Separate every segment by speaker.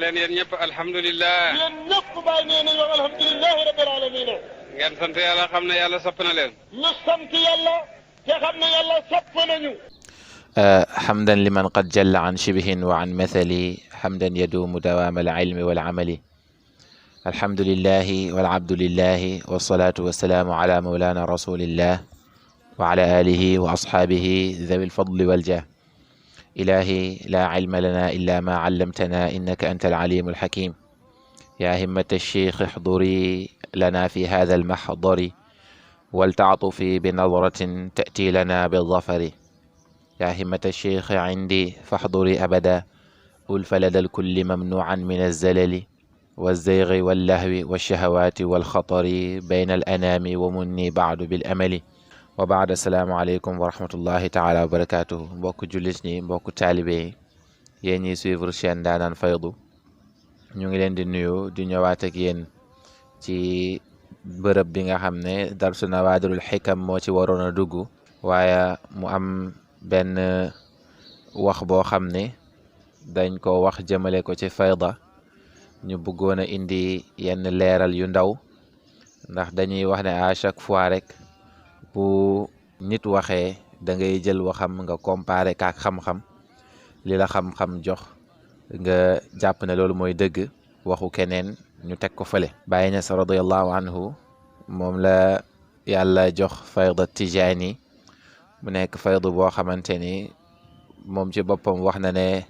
Speaker 1: leen yéen ñëpp alhamdulilah.
Speaker 2: yéen ñëpp bàyyi nee nañu wax alhamdulilah rabbil alamin.
Speaker 1: ngeen sant yàlla xam ne yàlla sopp na leen.
Speaker 2: ñu sant yàlla te xam ne yàlla sopp nañu.
Speaker 3: حمدا لمن قد جل عن شبه وعن مثل حمدا يدوم دوام العلم والعمل الحمد لله والعبد لله والصلاة والسلام على مولانا رسول الله وعلى آله وأصحابه ذوي الفضل والجاه إلهي لا علم لنا إلا ما علمتنا إنك أنت العليم الحكيم يا همة الشيخ احضري لنا في هذا المحضر ولتعطفي بنظرة تأتي لنا بالظفر يا همة الشيخ عندي فاحضري أبدا ألف لدى الكل ممنوعا من الزلل والزيغ واللهو والشهوات والخطر بين الأنام ومني بعد بالأمل وبعد السلام عليكم ورحمة الله تعالى وبركاته mbokk jullit ñi mbokk taalibe yéen ñi suivre chaîne Ndaanaan Faydu ñu ngi leen di nuyu di ñëwaat ak yéen ci bërëb bi nga xam ne darsu Nawaadirul Hikam moo ci waroon a dugg waaye mu am benn wax boo xam ne dañ ko wax jëmale ko ci fayda ñu bëggoon a indi yenn leeral yu ndaw ndax dañuy wax ne à chaque fois rek bu nit waxee da ngay jël waxam nga comparé kaak xam-xam li la xam-xam jox nga jàpp ne loolu mooy dëgg waxu keneen ñu teg ko fële. Baay Ñas radiyallahu anhu moom la yàlla jox fayda tijaani mu nekk fayda boo xamante ni moom ci boppam wax na ne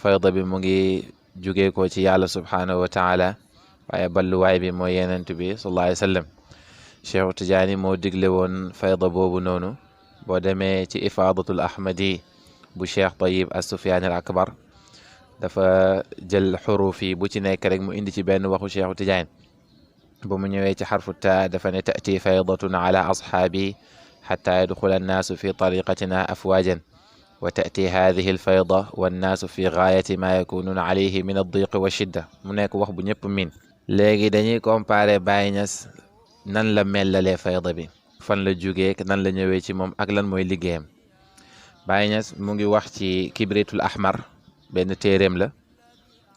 Speaker 3: fayda bi mu ngi jugee ko ci yàlla subhanahu wa taala waaye balluwaay bi mooy yenent bi sallallahu alayhi wa sallam. Cheikh Tijaani moo digle woon fayda boobu noonu boo demee ci ifaadatul ahmadi bu Cheikh Tayyib as-Sufyaani al akbar dafa jël xuruuf yi bu ci nekk rek mu indi ci benn waxu Cheikh Tijaani ba mu ñëwee ci xarfu taa dafa ne ta'ti faydatun ala ashaabi xataa yadxula annaasu fi tariqatina afwaajan wa ta'ti haadihi alfayda wannaasu fi gaayati maa yakunuuna alayhi min addiqi wa shidda mu nekk wax bu ñëpp miin. léegi dañuy comparer Baay Ñas nan la mellalee fayda bi fan la jugee nan la ñëwee ci moom ak lan mooy liggéeyam. Baay Ñas mu ngi wax ci kibritul ahmar benn téeréem la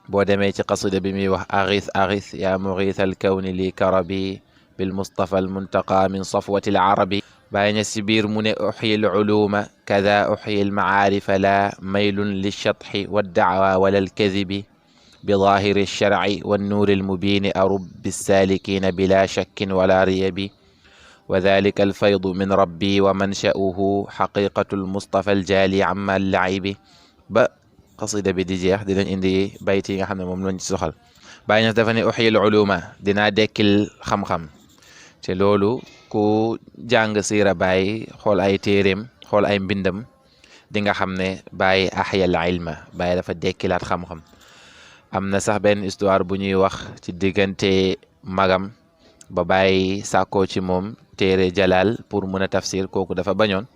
Speaker 3: boo demee ci qasida bi muy wax aghith aghith yaa mughith alkawni li karabi bil mustafa almuntaqa min safwati alarabi. Baay Ñas ci biir mu ne uxyi aluluma kada uxyi almacaarifa la maylun lilshatxi waddacwa wala alkadibi بظاهر الشرع والنور المبين أرب بالسالكين بلا شك ولا ريب وذلك الفيض من ربي ومنشأه حقيقة المصطفى الجالي عما اللعب ba qasida bi di jeex dinañ indi bayt yi nga xam ne moom lañ ci soxal. Baay Ñas dafa ne uxyil uluma dinaa dekkil xam-xam te loolu ku jàng siira Baay xool ay téeréem xool ay mbindam di nga xam ne Baay axyal ilma Baay dafa dekkilaat xam-xam. am na sax benn histoire bu ñuy wax ci diggante magam ba Baay sàkkoo ci moom téere Jalaal pour mën a tafsir kooku dafa bañoon.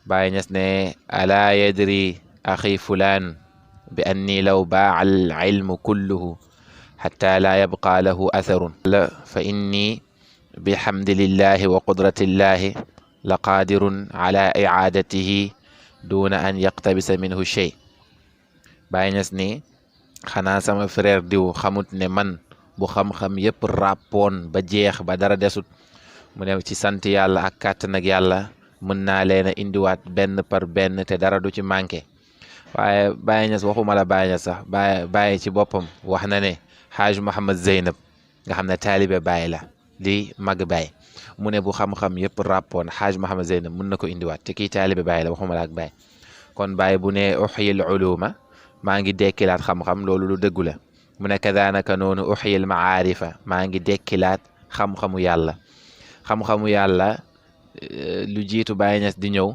Speaker 3: Baay Ñas ne alaa yadri axi fulaan bi anni law baa al ilmu kulluhu xatta laa yabqa lahu atharun la fa inni bihamdillahi wa qudratillahi la qaadirun ala icaadatihi duna an yaqtabisa minhu shay. Baay Ñas ni xanaa sama frère diw xamut ne man bu xam-xam yëpp ràppoon ba jeex ba dara desut mu ne ci sant yàlla ak kàttan ak yàlla mën naa leen a indiwaat benn par benn te dara du ci manqué. waaye Baay Ñas waxuma la Baay Ñas sax Baay ci boppam wax na ne Xaaj Muhammad Zeynab nga xam ne taalibe Baay la di mag Baay mu ne bu xam-xam yëpp ràppoon Xaaj Muhammad Zeynab mën na ko indiwaat te kii taalibe Baay la waxuma la ak Baay. kon Baay bu ne uxyil uluma maa ngi dekkilaat xam-xam loolu lu dëggu la. mu ne kadaanaka noonu uxyil maarifa maa ngi dekkilaat xam-xamu yàlla. xam-xamu yàlla lu jiitu Baay Ñas di ñëw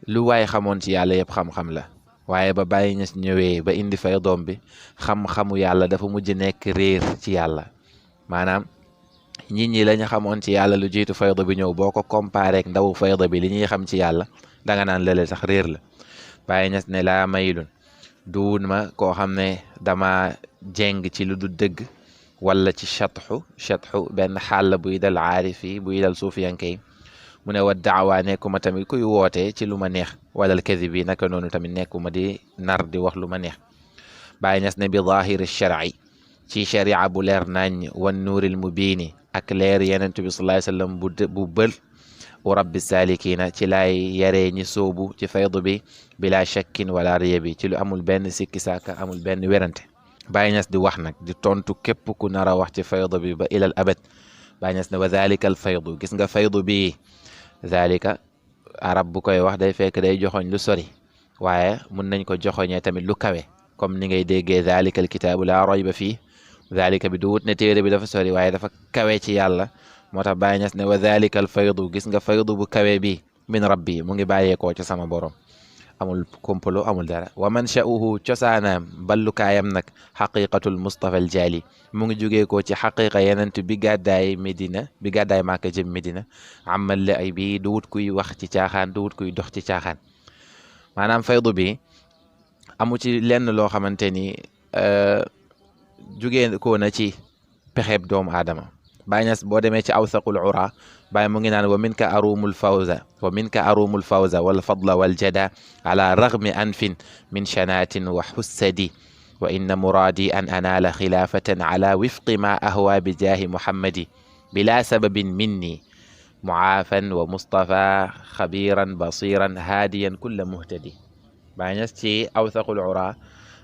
Speaker 3: lu waay xamoon ci yàlla yëpp xam-xam la waaye ba Baay Ñas ñëwee ba indi fay doom bi xam-xamu yàlla dafa mujj nekk réer ci yàlla. maanaam nit ñi lañu xamoon ci yàlla lu jiitu fayda bi ñëw boo ko comparé ak ndawu fayda bi li ñuy xam ci yàlla danga naan lële sax réer la. Baay Ñas ne laa maylun duun ma koo xam ne dama jeng ci lu du dëgg wala ci chatxu benn xaal buy dal aarif yi buy dal suufiyanke yi. mu ne wa daawaa nekkuma tamit kuy woote ci lu ma neex walal kadib yi naka noonu tamit nekkuma di nar di wax lu ma neex. Baay Ñas ne bi zahiri shar'i ci sharia bu leer nañ wan nuuril mubiini ak leer yenentu bi sallallahu alayhi wasallam bu bël wa rabbi salikina ci laay yaree ñi soobu ci faydu bi bila shakkin wala riyabi ci lu amul benn sikki saaka amul benn werante. Baay Ñas di wax nag di tontu képp ku nar a wax ci faydu bi ba ilal abad. Baay Ñas ne wa dhalika al faydu gis nga faydu bi dhalika arab bu koy wax day fekk day joxoñ lu sori waaye mun nañ ko joxoñee tamit lu kawe comme ni ngay déggee dhalika al kitaabu la rayba fii dhalika bi du wut ne téere bi dafa sori waaye dafa kawe ci yàlla moo tax Baay Ñas ne wa dhalika al faydu gis nga faydu bu kawe bi min rabbi mu ngi bàyyeekoo ci sama borom amul komplo amul dara wa man sha'uhu cosaanaam ballukaayam nag xaqiqatul Mustafa al Jaali mu ngi jógee ko ci xaqiqa yenent bi gàddaay Medina bi gàddaay Màkka jëm Medina amal la ay bi du wut kuy wax ci caaxaan du wut kuy dox ci caaxaan maanaam faydu bi amu ci lenn loo xamante ni jógee ko na ci pexeeb doomu aadama. Baay Ñas boo demee ci awsaqul ura Baay mu ngi naan wa minka arumul fawza wal fadla wal jada ala ragmi anfin min shanatin wa hussadi wa inna muraadi an anaala xilaafatan ala wifqi ma ahwa bi jaahi muhammadi bila sababin minni muaafan wa mustafa xabiran basiran haadiyan kulla muhtadi. Baay Ñas ci awsaqul ura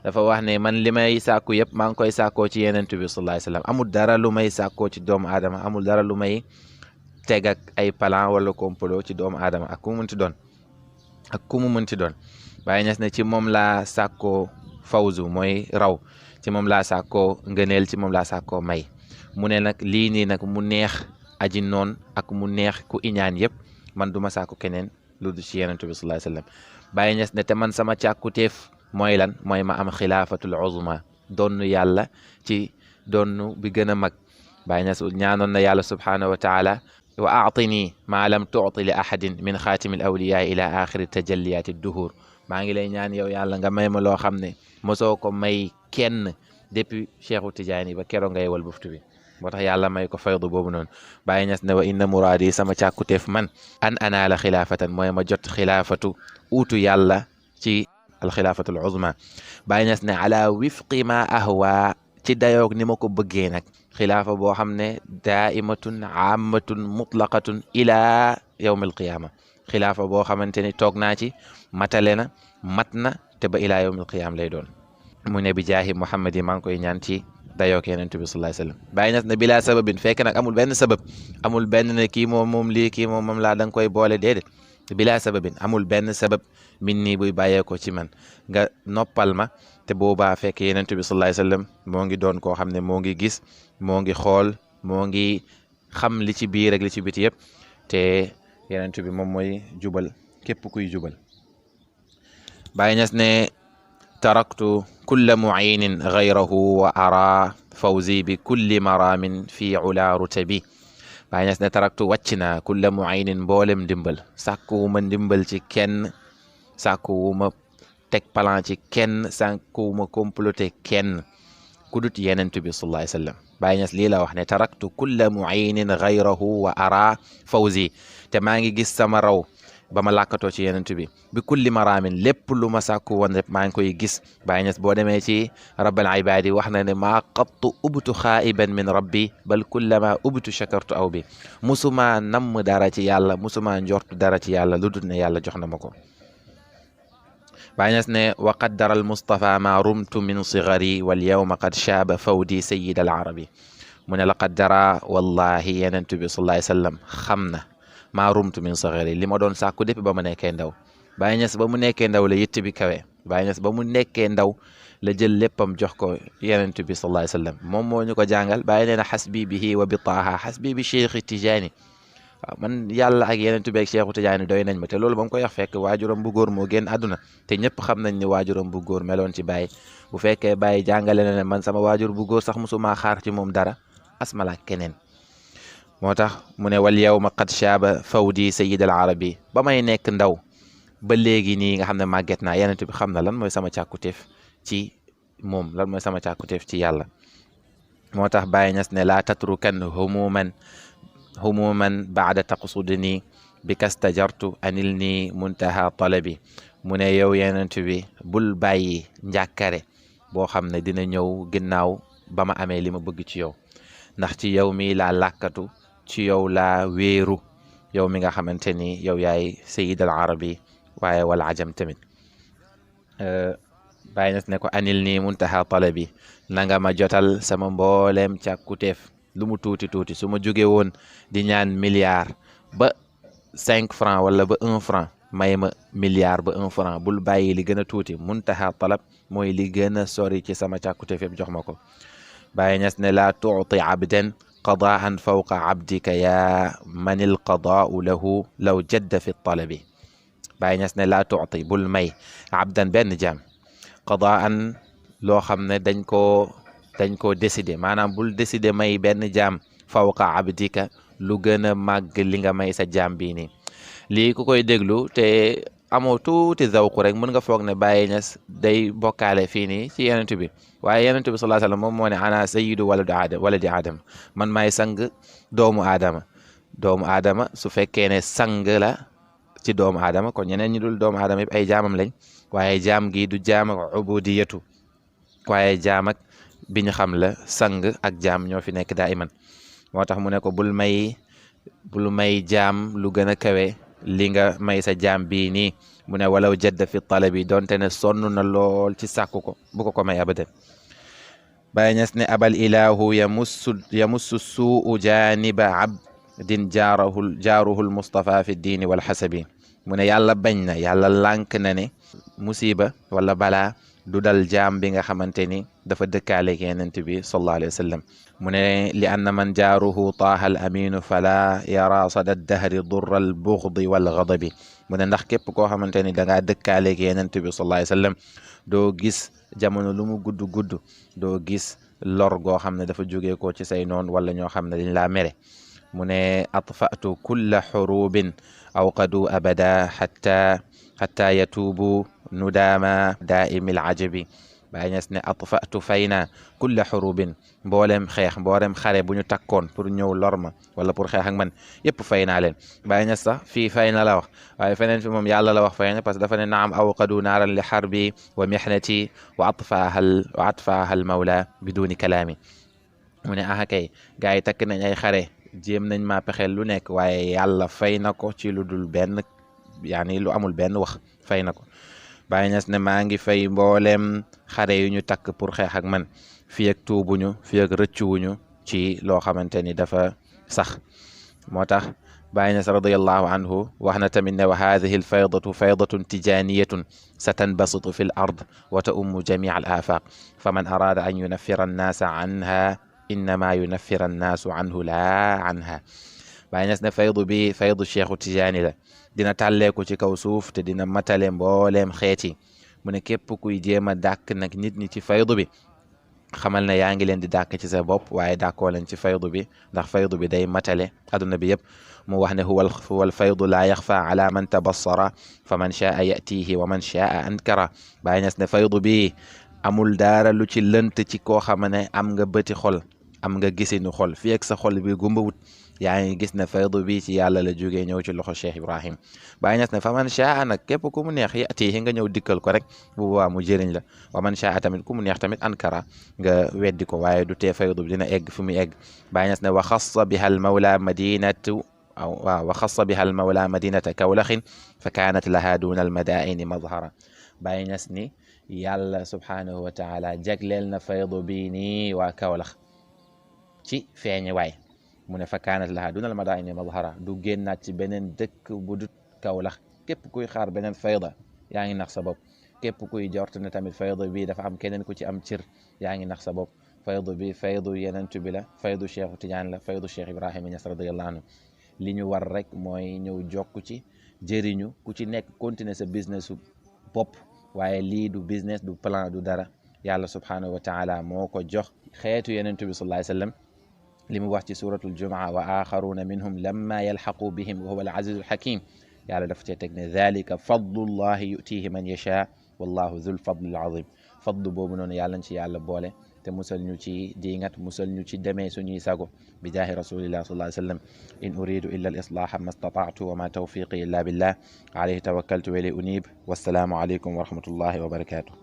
Speaker 3: dafa wax ne man li may sàkku yëpp maa ngi koy sàkkoo ci yenentu bi sallallahu alayhi wasallam amul dara lu may sàkkoo ci doomu aadama amul dara lu may teg ak ay plan wala complot ci doomu aadama ak ku mu mënti doon Baay Ñas ne ci moom laa sàkkoo fawzu mooy raw ci moom laa sàkkoo ngëneel ci moom laa sàkkoo may mu ne nag lii nii nag mu neex aji noon ak mu neex ku iñaan yëpp man duma sàkku keneen lu du ci yenentu bi sallallahu alayhi wasallam Baay Ñas ne te man sama càkkuteef mooy lan mooy ma am xilaafatul uzma doonu yàlla ci doonu bi gën a mag. Baay Ñas ñaanoon na yàlla subhanahu wa taala wa aatini maa lam tuuti li ahadin min xaatimil awliyaa ila axiri tajalliyaati duhur maa ngi lay ñaan yow yàlla nga may ma loo xam ne mosoo ko may kenn depuis Cheikhu Tijaani ba keroog ngay wal buftu bi moo tax yàlla may ko faydu boobu noonu. Baay Ñas ne wa inna muraadi sama càkkuteef man an anaala xilaafatan mooy ma jot xilaafatu uutu yàlla ci alxilaafatul uzma. Baay Ñas ne ala wifqi ma ahwa ci dayoog ni ma ko bëggee nag xilaafa boo xam ne daaimatun ammatun mutlaqatun ila yawmil qiyaama xilaafa boo xamante ni toog naa ci matale na mat na te ba ila yawmil qiyaama lay doon. mu ne bi jaahi Muhammad yi maa ngi koy ñaan ci dayoog Yonent bi sallallahu alayhi wasallam. Baay Ñas ne bila sababin fekk nag amul benn sabab amul benn ne kii moom lii kii moom laa da nga koy boole déedéet bila sababin amul benn sabab min nii buy bàyyeekoo ci man nga noppal ma te boobaa fekk Yonent bi sallallahu alayhi wasallam moo ngi doon koo xam ne moo ngi gis moo ngi xool moo ngi xam li ci biir ak li ci biti yëpp te Yonent bi moom mooy jubal képp kuy jubal. Baay Ñas ne taraktu kulla mu'inin ghayrahu wa ara fawzi bi kulli maramin fi ula rutabi. Baay Ñas ne taraktu wàcc naa kulla mu'inin mboolem ndimbal sàkkuwuma ndimbal ci kenn sàkkuwuma teg plan ci kenn sàkkuwuma comploter kenn ku dut Yonent bi sallallahu alayhi wasallam. Baay Ñas lii la wax ne taraktu kulla mu'inin ghayrahu wa ara fawzi te maa ngi gis sama raw ba ma làkkatoo ci Yonent bi bi kulli maramin lépp lu ma sàkku woon rek maa ngi koy gis. Baay Ñas boo demee ci rabbal ibaadi wax na ne maa qattu ubtu xaa'iban min rabbi bal kullama ubtu shakartu aw bi musuma namm dara ci yàlla musuma njortu dara ci yàlla lu dul ne yàlla jox na ma ko. Baay Ñas ne wa qaddara al Mustafa ma rumtu min sigari wal yawma qad shaaba fawdi sayyid al arabi. mu ne la qaddara wallahi Yonent bi sallallahu alayhi wasallam xam na maa rumtu min sigari li ma doon sàkku depuis ba ma nekkee ndaw. Baay Ñas ba mu nekkee ndaw la yitt bi kawe. Baay Ñas ba mu nekkee ndaw la jël léppam jox ko Yonent bi sallallahu alayhi wasallam moom moo ñu ko jàngal. Baay nee na xasbi bihi wa bi taaha xasbi bi Cheikh Tijaani waaw man yàlla ak Yonent bi ak Cheikh Tijaani doy nañ ma te loolu ba mu koy wax fekk waajuram bu góor moo génn àdduna te ñëpp xam nañ ni waajuram bu góor meloon ci Baay. bu fekkee Baay jàngale na ne man sama waajur bu góor sax musuma xaar ci moom dara asmala keneen. moo tax mu ne wal yawma qad shaaba fawdi sayyid al arabi ba may nekk ndaw ba léegi nii nga xam ne màgget naa Yonent bi xam na lan mooy sama càkkuteef ci moom lan mooy sama càkkuteef ci yàlla. moo tax Baay Ñas ne laa tatrukan humuman baada taqsudni bi kastajartu anil ni muntaha talabi. mu ne yow Yonent bi bul bàyyi njàkkare boo xam ne dina ñëw ginnaaw ba ma amee li ma bëgg ci yow ndax ci yow mi laa làkkatu ci yow laa wéeru yow mi nga xamante ni yow yaay sayid al arabi waaye wala ajam tamit Baay Ñas ne ko anil nii muntaha talabi na nga ma jotal sama mbooleem càkkuteef lu mu tuuti tuuti su ma jóge woon di ñaan milliard ba 5 francs wala ba 1 franc may ma milliard ba 1 franc bul bàyyi li gën a tuuti muntaha talab mooy li gën a sori ci sama càkkuteef yëpp jox ma ko Baay Ñas ne laa tuuti abdan qadaan fawqa abdika yaa manil qadaau lahu law jadda fi talabi Baay Ñas ne laa tuuti bul may abdan benn jaam qadaan loo xam ne dañ koo décider maanaam bul décider may benn jaam fawqa abdika lu gën a màgg li nga may sa jaam bii nii lii ku koy déglu te amoo tuuti zawku rek mën nga foog ne Baay Ñas day bokkaale fii nii ci Yonent bi waaye Yonent bi sallallahu alayhi wasallam moom moo ne ana sayyidu waladi aadama man maay sang doomu aadama su fekkee ne sang la ci doomu aadama kon ñeneen ñi dul doomu aadama yëpp ay jaamam lañ waaye jaam gi du jaam ak ubudiyatu waaye jaam ak bi ñu xam la sang ak jaam ñoo fi nekk daa iman moo tax mu ne ko bul may jaam lu gën a kawe li nga may sa jaam bii nii mu ne walaw jadda fi talabi donte ne sonn na lool ci sàkku ko bu ko may abadan Baay Ñas ne abal ilahu yamussu suu janiba abdin jaaruhul mustafa fi diini wal xasabi mu ne yàlla bañ na yàlla lànk na ne musiba wala balaa du dal jaam bi nga xamante ni dafa dëkkaaleeg Yonent bi sallallahu alayhi wa sallam mu ne li anna man jaaruhu taaha al aminu fala yara sada dahri durra al bughdi wal ghadabi mu ne ndax képp koo xamante ni da ngaa dëkkaaleeg Yonent bi sallallahu alayhi wa sallam doo gis jamono lu mu gudd doo gis lor goo xam ne dafa jógee ko ci say noon wala ñoo xam ne dañ laa mere mu ne atfatu kulla xurubin awqadu abada xatta yatuubu nudaama daaimil ajabi Baay Ñas ne atfatu fayna kulla xurubin mboolem xare bu ñu takkoon pour ñëw lor ma wala pour xeex ak man yëpp fay naa leen Baay Ñas sax fii fay na la wax waaye feneen fi moom yàlla la wax fay na parce que dafa ne naam awqadu naaran li xarbi wa mihnati wa atfaaha al mawla biduni kalaami mu ne aha kay gars yi takk nañ ay xare jéem nañ maa pexeel lu nekk waaye yàlla fay na ko ci lu dul benn yaani lu amul benn wax fay na ko Baay Ñas ne maa ngi fay mbooleem xare yu ñu takk pour xeex ak man fii ak tuubuñu fii ak rëccuwuñu ci loo xamante ni dafa sax moo tax Baay Ñas radiyallahu anhu wax na tamit ne wa haadihi alfaydatu faydatun tijaaniyatun satanbasitu fi l ard wa taummu jamia al afaq fa man araada an yunaffira annaasa anha innama yunaffira annaasu anhu laa anha Baay Ñas ne faydu cheikhu tijaani la dina tàlleeku ci kaw suuf te dina matale mbooleem xeet yi mu ne képp kuy jéem a dàkk nag nit ñi ci faydu bi xamal ne yaa ngi leen di dàkk ci sa bopp waaye dàkkoo leen ci faydu bi ndax faydu bi day matale adduna bi yëpp mu wax ne huwa alfaydu laa yaxfa ala man tabassara fa man shaa yatihi wa man shaa ankara Baay Ñas ne faydu bi amul dara lu ci lënt ci koo xam ne am nga bëti xol am nga gisinu xol fi ak sa xol bi gumbawut yaa ngi gis ne faydu bi ci yàlla la jógee ñëw ci loxo Cheikh Ibrahim Baay Ñas ne fa man shaa nag képp ku mu neex yatihi nga ñëw dikkal ko rek bu boobaa mu jëriñ la wa man shaa tamit ku mu neex tamit ankara nga weddi ko waaye du tee faydu bi dina egg fi mu egg Baay Ñas ne wa xassa biha al mawla madinata kawlaxin fa kaanat laha duna al madaini mazhara Baay Ñas ni yàlla subhanahu wa taala jagleel na faydu bi nii waa Kawlax ci feeñi waay mu ne fa kaanat laha dunal madaini mazhara du génnaat ci beneen dëkk bu dut Kawlax képp kuy xaar beneen fayda yaa ngi nax sa bopp képp kuy jort ne tamit fayda bi dafa am keneen ku ci am cër yaa ngi nax sa bopp faydu bi faydu Yonent bi la faydu Cheikhu Tijaan la faydu Cheikh Ibrahima Ñas radiyallahu anhu li ñu war rek mooy ñëw jokk ci jëriñu ku ci nekk continuer sa business su bopp waaye lii du business du plan du dara yàlla subhanahu wa taala moo ko jox xeetu Yonent bi sallallahu alayhi wa sallam li mu wax ci suratul jumaa wa axaruna minhum lamma yalxaqu bihim wa huwa al azizu al hakim yàlla dafa cee teg ne dalika fadlullahi yutihi man yasha wallahu zul fadli al azim fadlu boobu noonu yàlla ci yàlla boole te musal ñu ci diingat musal ñu ci demee suñuy sago bi jaahi rasulillah sallallahu alayhi wa sallam in uridu illa al islaha ma stata'tu wa ma tawfiqi illa billah alayhi tawakkaltu wa ilayhi unib wassalaamu alaykum wa rahmatullahi wa barakatuh